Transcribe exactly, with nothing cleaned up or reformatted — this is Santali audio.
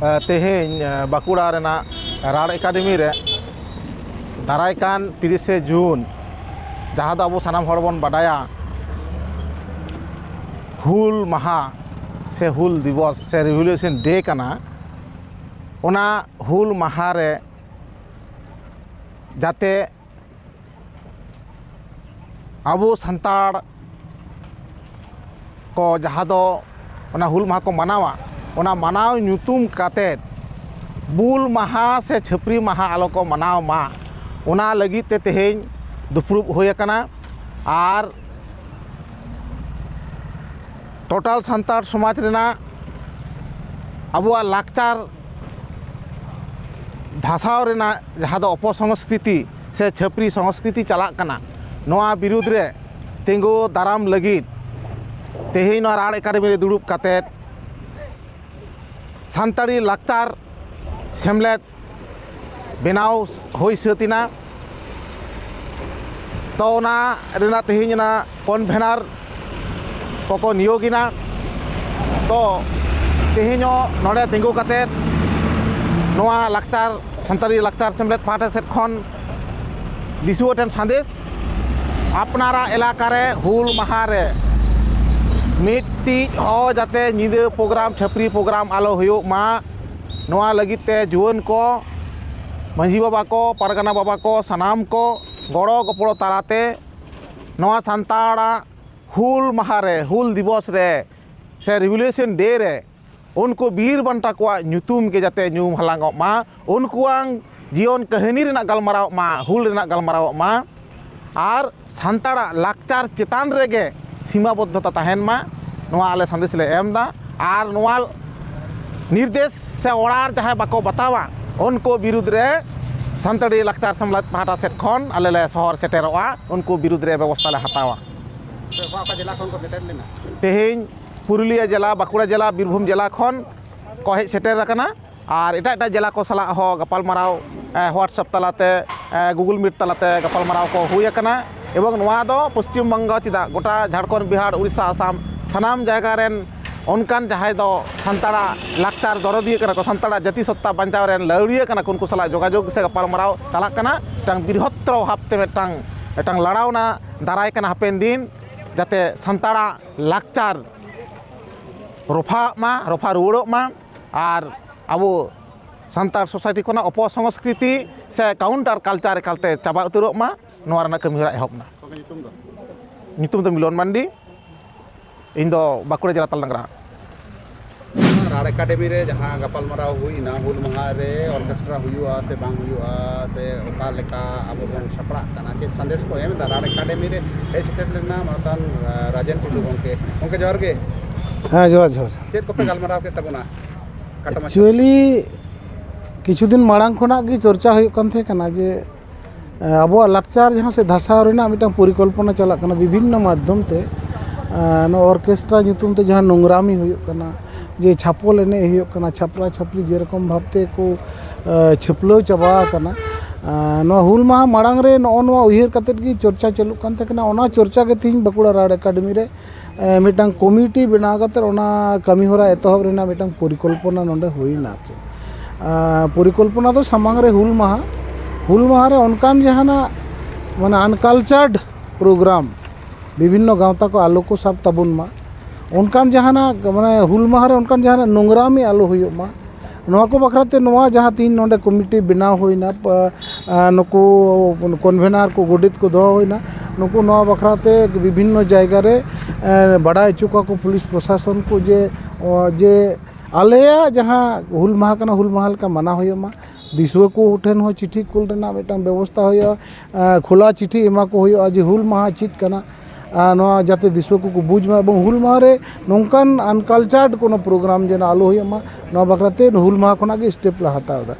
ᱛᱮᱦᱮᱧ ᱵᱟᱸᱠᱩᱲᱟ ᱨᱮᱱᱟᱜ ᱨᱟᱲ ᱮᱠᱟᱰᱮᱢᱤ ᱨᱮ ᱫᱟᱨᱟᱭ ᱠᱟᱱ ᱛᱤᱨᱤᱥᱮ ᱡᱩᱱ, ᱡᱟᱦᱟᱸ ᱫᱚ ᱟᱵᱚ ᱥᱟᱱᱟᱢ ᱦᱚᱲ ᱵᱚᱱ ᱵᱟᱰᱟᱭᱟ ᱦᱩᱞ ᱢᱟᱦᱟ ᱥᱮ ᱦᱩᱞ ᱫᱤᱵᱚᱥ ᱥᱮ ᱨᱤᱵᱷᱚᱞᱩᱥᱚᱱ ᱰᱮ ᱠᱟᱱᱟ, ᱚᱱᱟ ᱦᱩᱞ ᱢᱟᱦᱟ ᱨᱮ ᱡᱟᱛᱮ ᱟᱵᱚ ᱥᱟᱱᱛᱟᱲ ᱠᱚ ᱡᱟᱦᱟᱸ ᱫᱚ ᱚᱱᱟ ᱦᱩᱞ ᱢᱟᱦᱟ ᱠᱚ ᱢᱟᱱᱟᱣᱟ, ᱚᱱᱟ ᱢᱟᱱᱟᱣ ᱧᱩᱛᱩᱢ ᱠᱟᱛᱮᱫ ᱵᱩᱞ ᱢᱟᱦᱟ ᱥᱮ ᱪᱷᱟᱹᱯᱨᱤ ᱢᱟᱦᱟ ᱟᱞᱚ ᱠᱚ ᱢᱟᱱᱟᱣ ᱢᱟ, ᱚᱱᱟ ᱞᱟᱹᱜᱤᱫ ᱛᱮ ᱛᱮᱦᱮᱧ ᱫᱩᱯᱲᱩᱵ ᱦᱩᱭ ᱟᱠᱟᱱᱟ᱾ ᱟᱨ ᱴᱳᱴᱟᱞ ᱥᱟᱱᱛᱟᱲ ᱥᱚᱢᱟᱡᱽ ᱨᱮᱱᱟᱜ ᱟᱵᱚᱣᱟᱜ ᱞᱟᱠᱪᱟᱨ ᱫᱷᱟᱥᱟᱣ ᱨᱮᱱᱟᱜ ᱡᱟᱦᱟᱸ ᱫᱚ ᱚᱯᱚᱥᱚᱝᱥᱠᱨᱤᱛᱤ ᱥᱮ ᱪᱷᱟᱹᱯᱨᱤ ᱥᱚᱝᱥᱠᱨᱤᱛᱤ ᱪᱟᱞᱟᱜ ᱠᱟᱱᱟ, ᱱᱚᱣᱟ ᱵᱤᱨᱩᱫᱽ ᱨᱮ ᱛᱤᱸᱜᱩ ᱫᱟᱨᱟᱢ ᱞᱟᱹᱜᱤᱫ ᱛᱮᱦᱮᱧ ᱱᱚᱣᱟ ᱨᱟᱲ ᱮᱠᱟᱰᱮᱢᱤ ᱨᱮ ᱫᱩᱲᱩᱵ ᱠᱟᱛᱮᱫ ᱥᱟᱱᱛᱟᱲᱤ ᱞᱟᱠᱪᱟᱨ ᱥᱮᱢᱞᱮᱫ ᱵᱮᱱᱟᱣ ᱦᱩᱭ ᱥᱟᱹᱛ ᱮᱱᱟ᱾ ᱛᱚ, ᱚᱱᱟ ᱨᱮᱱᱟᱜ ᱛᱮᱦᱮᱧ ᱚᱱᱟ ᱠᱚᱱᱵᱷᱮᱱᱟᱨ ᱠᱚᱠᱚ ᱱᱤᱭᱳᱜ ᱮᱱᱟ᱾ ᱛᱚ, ᱛᱮᱦᱮᱧ ᱦᱚᱸ ᱱᱚᱰᱮ ᱛᱤᱸᱜᱩ ᱠᱟᱛᱮᱫ ᱱᱚᱣᱟ ᱞᱟᱠᱪᱟᱨ, ᱥᱟᱱᱛᱟᱲᱤ ᱞᱟᱠᱪᱟᱨ ᱥᱮᱢᱞᱮᱫ ᱯᱟᱦᱴᱟ ᱥᱮᱫ ᱠᱷᱚᱱ ᱫᱤᱥᱩᱣᱟᱹ ᱴᱷᱮᱱ ᱥᱟᱸᱫᱮᱥ, ᱟᱯᱱᱟᱨᱟᱜ ᱮᱞᱟᱠᱟ ᱨᱮ ᱦᱩᱞ ᱢᱟᱦᱟ ᱨᱮ ᱢᱤᱫᱴᱤᱡ ᱦᱚᱸ ᱡᱟᱛᱮ ᱧᱤᱫᱟᱹ ᱯᱨᱳᱜᱨᱟᱢ, ᱪᱷᱟᱹᱯᱨᱤ ᱯᱨᱳᱜᱨᱟᱢ ᱟᱞᱚ ᱦᱩᱭᱩᱜ ᱢᱟ, ᱱᱚᱣᱟ ᱞᱟᱹᱜᱤᱫ ᱛᱮ ᱡᱩᱣᱟᱹᱱ ᱠᱚ, ᱢᱟᱹᱡᱷᱤ ᱵᱟᱵᱟ ᱠᱚ, ᱯᱟᱨᱜᱟᱱᱟ ᱵᱟᱵᱟ ᱠᱚ, ᱥᱟᱱᱟᱢ ᱠᱚ ᱜᱚᱲᱚ ᱜᱚᱯᱚᱲᱚ ᱛᱟᱞᱟᱛᱮ ᱱᱚᱣᱟ ᱥᱟᱱᱛᱟᱲᱟᱜ ᱦᱩᱞ ᱢᱟᱦᱟ ᱨᱮ, ᱦᱩᱞ ᱫᱤᱵᱚᱥ ᱨᱮ ᱥᱮ ᱨᱤᱵᱷᱚᱞᱩᱥᱚᱱ ᱰᱮ ᱨᱮ ᱩᱱᱠᱩ ᱵᱤᱨ ᱵᱟᱱᱴᱟ ᱠᱚᱣᱟᱜ ᱧᱩᱛᱩᱢ ᱜᱮ ᱡᱟᱛᱮ ᱧᱩᱢ ᱦᱟᱞᱟᱝᱚᱜ ᱢᱟ, ᱩᱱᱠᱩᱣᱟᱜ ᱡᱤᱭᱚᱱ ᱠᱟᱹᱦᱱᱤ ᱨᱮᱱᱟᱜ ᱜᱟᱞᱢᱟᱨᱟᱣ ᱢᱟ, ᱦᱩᱞ ᱨᱮᱱᱟᱜ ᱜᱟᱞᱢᱟᱨᱟᱣ ᱢᱟ, ᱟᱨ ᱥᱟᱱᱛᱟᱲᱟᱜ ᱞᱟᱠᱪᱟᱨ ᱪᱮᱛᱟᱱ ᱨᱮᱜᱮ ᱥᱤᱢᱟᱵᱚᱫᱽᱫᱷᱚᱛᱟ ᱛᱟᱦᱮᱱ ᱢᱟ, ᱱᱚᱣᱟ ᱟᱞᱮ ᱥᱟᱸᱫᱮᱥ ᱞᱮ ᱮᱢ ᱮᱫᱟ᱾ ᱟᱨ ᱱᱚᱣᱟ ᱱᱤᱨᱫᱮᱥ ᱥᱮ ᱚᱰᱟᱨ ᱡᱟᱦᱟᱸᱭ ᱵᱟᱠᱚ ᱵᱟᱛᱟᱣᱟ, ᱩᱱᱠᱩ ᱵᱤᱨᱩᱫᱽ ᱨᱮ ᱥᱟᱱᱛᱟᱲᱤ ᱞᱟᱠᱪᱟᱨ ᱥᱮᱢᱞᱮᱫ ᱯᱟᱦᱴᱟ ᱥᱮᱫ ᱠᱷᱚᱱ ᱟᱞᱮ ᱞᱮ ᱥᱚᱦᱚᱨ ᱥᱮᱴᱮᱨᱚᱜᱼᱟ, ᱩᱱᱠᱩ ᱵᱤᱨᱩᱫᱽ ᱨᱮ ᱵᱮᱵᱚᱥᱛᱷᱟ ᱞᱮ ᱦᱟᱛᱟᱣᱟ᱾ ᱚᱠᱟ ᱚᱠᱟ ᱡᱮᱞᱟ ᱠᱷᱚᱱ ᱠᱚ ᱥᱮᱴᱮᱨ ᱞᱮᱱᱟ? ᱛᱮᱦᱮᱧ ᱯᱩᱨᱩᱞᱤᱭᱟᱹ ᱡᱮᱞᱟ, ᱵᱟᱸᱠᱩᱲᱟ ᱡᱮᱞᱟ, ᱵᱤᱨᱵᱷᱩᱢ ᱡᱮᱞᱟ ᱠᱷᱚᱱ ᱠᱚ ᱦᱮᱡ ᱥᱮᱴᱮᱨ ᱟᱠᱟᱱᱟ᱾ ᱟᱨ ᱮᱴᱟᱜ ᱮᱴᱟᱜ ᱡᱮᱞᱟ ᱠᱚ ᱥᱟᱞᱟᱜ ᱦᱚᱸ ᱜᱟᱯᱟᱞᱢᱟᱨᱟᱣ, ᱮ, WhatsApp ᱛᱟᱞᱟᱛᱮ, ᱮ, Google Meet ᱛᱟᱞᱟᱛᱮ ᱜᱟᱯᱟᱞᱢᱟᱨᱟᱣ ᱠᱚ ᱦᱩᱭ ᱟᱠᱟᱱᱟ᱾ ᱮᱵᱚᱝ ᱱᱚᱣᱟ ᱫᱚ ᱯᱚᱥᱪᱤᱢ ᱵᱚᱝᱜᱚ ᱪᱮᱫᱟᱜ, ᱜᱚᱴᱟ ᱡᱷᱟᱲᱠᱷᱚᱸᱰ, ᱵᱤᱦᱟᱨ, ᱩᱲᱤᱥᱥᱟ, ᱟᱥᱟᱢ, ᱥᱟᱱᱟᱢ ᱡᱟᱭᱜᱟ ᱨᱮᱱ ᱚᱱᱠᱟᱱ ᱡᱟᱦᱟᱸᱭ ᱫᱚ ᱥᱟᱱᱛᱟᱲᱟᱜ ᱞᱟᱠᱪᱟᱨ ᱫᱚᱨᱚᱫᱤᱭᱟᱹ ᱠᱟᱱᱟ ᱠᱚ, ᱥᱟᱱᱛᱟᱲᱟᱜ ᱡᱟᱹᱛᱤ ᱥᱚᱛᱛᱟ ᱵᱟᱧᱪᱟᱣ ᱨᱮᱱ ᱞᱟᱹᱣᱲᱤᱭᱟᱹ ᱠᱟᱱᱟ ᱠᱚ, ᱩᱱᱠᱩ ᱥᱟᱞᱟᱜ ᱡᱳᱜᱟᱡᱳᱜᱽ ᱥᱮ ᱜᱟᱯᱟᱞᱢᱟᱨᱟᱣ ᱪᱟᱞᱟᱜ ᱠᱟᱱᱟ᱾ ᱢᱤᱫᱴᱟᱝ ᱵᱨᱤᱦᱚᱛᱛᱚᱨ ᱵᱷᱟᱵᱽᱛᱮ ᱢᱤᱫᱴᱟᱝ, ᱢᱤᱫᱴᱟᱝ ᱞᱟᱲᱟᱣᱱᱟ ᱫᱟᱨᱟᱭ ᱠᱟᱱᱟ ᱦᱟᱯᱮᱱ ᱫᱤᱱ, ᱡᱟᱛᱮ ᱥᱟᱱᱛᱟᱲᱟᱜ ᱞᱟᱠᱪᱟᱨ ᱨᱚᱯᱷᱟᱜ ᱢᱟ, ᱨᱚᱯᱷᱟ ᱨᱩᱣᱟᱹᱲᱚᱜ ᱢᱟ, ᱟᱨ ᱟᱵᱚ ᱥᱟᱱᱛᱟᱲ ᱥᱳᱥᱟᱭᱴᱤ ᱠᱷᱚᱱᱟᱜ ᱚᱯᱚᱥᱚᱝᱥᱠᱨᱤᱛᱤ ᱥᱮ ᱠᱟᱣᱩᱱᱴᱟᱨ ᱠᱟᱞᱪᱟᱨ ᱮᱠᱟᱞᱛᱮ ᱪᱟᱵᱟ ᱩᱛᱟᱹᱨᱚᱜ ᱢᱟ, ᱱᱚᱣᱟ ᱨᱮᱱᱟᱜ ᱠᱟᱹᱢᱤᱦᱚᱨᱟ ᱮᱦᱚᱵ ᱮᱱᱟ᱾ ᱜᱚᱢᱠᱮ, ᱧᱩᱛᱩᱢ ᱫᱚ? ᱧᱩᱛᱩᱢ ᱫᱚ ᱢᱤᱞᱚᱱ ᱢᱟᱱᱰᱤ, ᱤᱧ ᱫᱚ ᱵᱟᱸᱠᱩᱲᱟ ᱡᱮᱞᱟ ᱛᱟᱞᱰᱟᱝᱨᱟ᱾ ᱨᱟᱲ ᱮᱠᱟᱰᱮᱢᱤ ᱨᱮ ᱡᱟᱦᱟᱸ ᱜᱟᱯᱟᱞᱢᱟᱨᱟᱣ ᱦᱩᱭᱱᱟ, ᱦᱩᱞ ᱢᱟᱦᱟ ᱨᱮ ᱚᱨᱠᱮᱥᱴᱨᱟ ᱦᱩᱭᱩᱜᱼᱟ ᱥᱮ ᱵᱟᱝ ᱦᱩᱭᱩᱜᱼᱟ, ᱥᱮ ᱚᱠᱟ ᱞᱮᱠᱟ ᱟᱵᱚ ᱵᱚᱱ ᱥᱟᱯᱲᱟᱜ ᱠᱟᱱᱟ, ᱪᱮᱫ ᱥᱟᱸᱫᱮᱥ ᱠᱚ ᱮᱢ ᱮᱫᱟ? ᱨᱟᱲ ᱮᱠᱟᱰᱮᱢᱤ ᱨᱮ ᱦᱮᱡ ᱥᱮᱴᱮᱨ ᱞᱮᱱᱟ ᱢᱟᱱᱚᱛᱟᱱ, ᱟᱸ, ᱨᱟᱡᱮᱱ ᱴᱩᱰᱩ ᱜᱚᱢᱠᱮ᱾ ᱜᱚᱢᱠᱮ, ᱡᱚᱦᱟᱨ ᱜᱮ᱾ ᱦᱮᱸ, ᱡᱚᱦᱟᱨ, ᱡᱚᱦᱟᱨ᱾ ᱪᱮᱫ ᱠᱚᱯᱮ ᱜᱟᱞᱢᱟᱨᱟᱣ ᱠᱮᱫ ᱛᱟᱵᱚᱱᱟ? ᱠᱟᱴᱟ ᱢᱟᱪᱷᱟ᱾ Actually, ᱠᱤᱪᱷᱩ ᱫᱤᱱ ᱢᱟᱲᱟᱝ ᱠᱷᱚᱱᱟᱜ ᱜᱮ ᱪᱚᱨᱪᱟ ᱦᱩᱭᱩᱜ ᱠᱟᱱ ᱛᱟᱦᱮᱸ ᱠᱟᱱᱟ ᱡᱮ, ᱮ, ᱟᱵᱚᱣᱟᱜ ᱞᱟᱠᱪᱟᱨ ᱡᱟᱦᱟᱸ ᱥᱮ ᱫᱷᱟᱥᱟᱣ ᱨᱮᱱᱟᱜ ᱢᱤᱫᱴᱟᱝ ᱯᱚᱨᱤᱠᱚᱞᱯᱚᱱᱟ ᱪᱟᱞᱟᱜ ᱠᱟᱱᱟ ᱵᱤᱵᱷᱤᱱᱱᱚ ᱢᱟᱫᱽᱫᱷᱚᱢ ᱛᱮ, ᱮ, ᱱᱚᱣᱟ ᱚᱨᱠᱮᱥᱴᱨᱟ ᱧᱩᱛᱩᱢ ᱛᱮ ᱡᱟᱦᱟᱸ ᱱᱚᱝᱨᱟᱢᱤ ᱦᱩᱭᱩᱜ ᱠᱟᱱᱟ, ᱡᱮ ᱪᱷᱟᱯᱚᱞ ᱮᱱᱮᱡ ᱦᱩᱭᱩᱜ ᱠᱟᱱᱟ, ᱪᱷᱟᱯᱨᱟ ᱪᱷᱟᱯᱨᱤ ᱡᱮᱨᱚᱠᱚᱢ ᱵᱷᱟᱵᱽ ᱛᱮ ᱠᱚ, ᱮ, ᱪᱷᱟᱹᱯᱞᱟᱹᱣ ᱪᱟᱵᱟ ᱟᱠᱟᱱᱟ᱾ ᱮ, ᱱᱚᱣᱟ ᱦᱩᱞ ᱢᱟᱦᱟ ᱢᱟᱲᱟᱝ ᱨᱮ ᱱᱚᱜᱼᱚ ᱱᱚᱣᱟ ᱩᱭᱦᱟᱹᱨ ᱠᱟᱛᱮᱫ ᱜᱮ ᱪᱚᱨᱪᱟ ᱪᱟᱹᱞᱩᱜ ᱠᱟᱱ ᱛᱟᱦᱮᱸ ᱠᱟᱱᱟ᱾ ᱚᱱᱟ ᱪᱚᱨᱪᱟ ᱜᱮ ᱛᱮᱦᱮᱧ ᱵᱟᱸᱠᱩᱲᱟ ᱨᱟᱲ ᱮᱠᱟᱰᱮᱢᱤ ᱨᱮ ᱮ, ᱢᱤᱫᱴᱟᱝ ᱠᱚᱢᱤᱴᱤ ᱵᱮᱱᱟᱣ ᱠᱟᱛᱮᱫ ᱚᱱᱟ ᱠᱟᱹᱢᱤ ᱦᱚᱨᱟ ᱮᱛᱚᱦᱚᱵ ᱨᱮᱱᱟᱜ ᱢᱤᱫᱴᱟᱝ ᱯᱚᱨᱤᱠᱚᱞᱯᱚᱱᱟ ᱱᱚᱰᱮ ᱦᱩᱭᱱᱟ ᱟᱨ ᱪᱮᱫ᱾ ᱮ, ᱯᱚᱨᱤᱠᱚᱞᱯᱚᱱᱟ ᱫᱚ ᱥᱟᱢᱟᱝ ᱨᱮ ᱦᱩᱞ ᱢᱟᱦᱟ, ᱦᱩᱞ ᱢᱟᱦᱟ ᱨᱮ ᱚᱱᱠᱟᱱ ᱡᱟᱦᱟᱱᱟᱜ ᱢᱟᱱᱮ uncultured program ᱵᱤᱵᱷᱤᱱᱱᱚ ᱜᱟᱶᱛᱟ ᱠᱚ ᱟᱞᱚ ᱠᱚ ᱥᱟᱵ ᱛᱟᱵᱚᱱ ᱢᱟ, ᱚᱱᱠᱟᱱ ᱡᱟᱦᱟᱱᱟᱜ ᱢᱟᱱᱮ ᱦᱩᱞ ᱢᱟᱦᱟ ᱨᱮ ᱚᱱᱠᱟᱱ ᱡᱟᱦᱟᱱᱟᱜ ᱱᱚᱝᱨᱟᱢᱤ ᱟᱞᱚ ᱦᱩᱭᱩᱜ ᱢᱟ, ᱱᱚᱣᱟ ᱠᱚ ᱵᱟᱠᱷᱨᱟ ᱛᱮ ᱱᱚᱣᱟ ᱡᱟᱦᱟᱸ ᱛᱮᱦᱮᱧ ᱱᱚᱰᱮ ᱠᱚᱢᱤᱴᱤ ᱵᱮᱱᱟᱣ ᱦᱩᱭᱱᱟ, ᱯᱟ-, ᱟ, ᱱᱩᱠᱩ ᱠᱚᱱᱵᱷᱮᱱᱟᱨ ᱠᱚ, ᱜᱚᱰᱮᱛ ᱠᱚ ᱫᱚᱦᱚ ᱦᱩᱭᱱᱟ, ᱱᱩᱠᱩ ᱱᱚᱣᱟ ᱵᱟᱠᱷᱨᱟ ᱛᱮ ᱵᱤᱵᱷᱤᱱᱱᱚ ᱡᱟᱭᱜᱟ ᱨᱮ, ᱮ, ᱵᱟᱰᱟᱭ ᱦᱚᱪᱚ ᱠᱚᱣᱟ ᱠᱚ ᱯᱩᱞᱤᱥ ᱯᱨᱚᱥᱟᱥᱚᱱ ᱠᱚ ᱡᱮ, ᱚ, ᱡᱮ ᱟᱞᱮᱭᱟᱜ ᱡᱟᱦᱟᱸ ᱦᱩᱞ ᱢᱟᱦᱟ ᱠᱟᱱᱟ, ᱦᱩᱞ ᱢᱟᱦᱟ ᱞᱮᱠᱟ ᱢᱟᱱᱟᱣ ᱦᱩᱭᱩᱜ ᱢᱟ, ᱫᱤᱥᱩᱣᱟᱹ ᱠᱚ ᱴᱷᱮᱱ ᱦᱚᱸ ᱪᱤᱴᱷᱤ ᱠᱩᱞ ᱨᱮᱱᱟᱜ ᱢᱤᱫᱴᱟᱝ ᱵᱮᱵᱚᱥᱛᱷᱟ ᱦᱩᱭᱩᱜᱼᱟ, ᱮ, ᱠᱷᱳᱞᱟ ᱪᱤᱴᱷᱤ ᱮᱢᱟ ᱠᱚ ᱦᱩᱭᱩᱜᱼᱟ ᱡᱮ ᱦᱩᱞ ᱢᱟᱦᱟ ᱪᱮᱫ ᱠᱟᱱᱟ, ᱟᱨ ᱱᱚᱣᱟ ᱡᱟᱛᱮ ᱫᱤᱥᱩᱣᱟᱹ ᱠᱚᱠᱚ ᱵᱩᱡᱽ ᱢᱟ, ᱮᱵᱚᱝ ᱦᱩᱞ ᱢᱟᱦᱟ ᱨᱮ ᱱᱚᱝᱠᱟᱱ uncultured ᱠᱳᱱᱳ program ᱡᱮᱱᱚ ᱟᱞᱚ ᱦᱩᱭᱩᱜ ᱢᱟ, ᱱᱚᱣᱟ ᱵᱟᱠᱷᱨᱟ ᱛᱮ ᱦᱩᱞ ᱢᱟᱦᱟ ᱠᱷᱚᱱᱟᱜ ᱜᱮ step ᱞᱮ ᱦᱟᱛᱟᱣ ᱮᱫᱟ᱾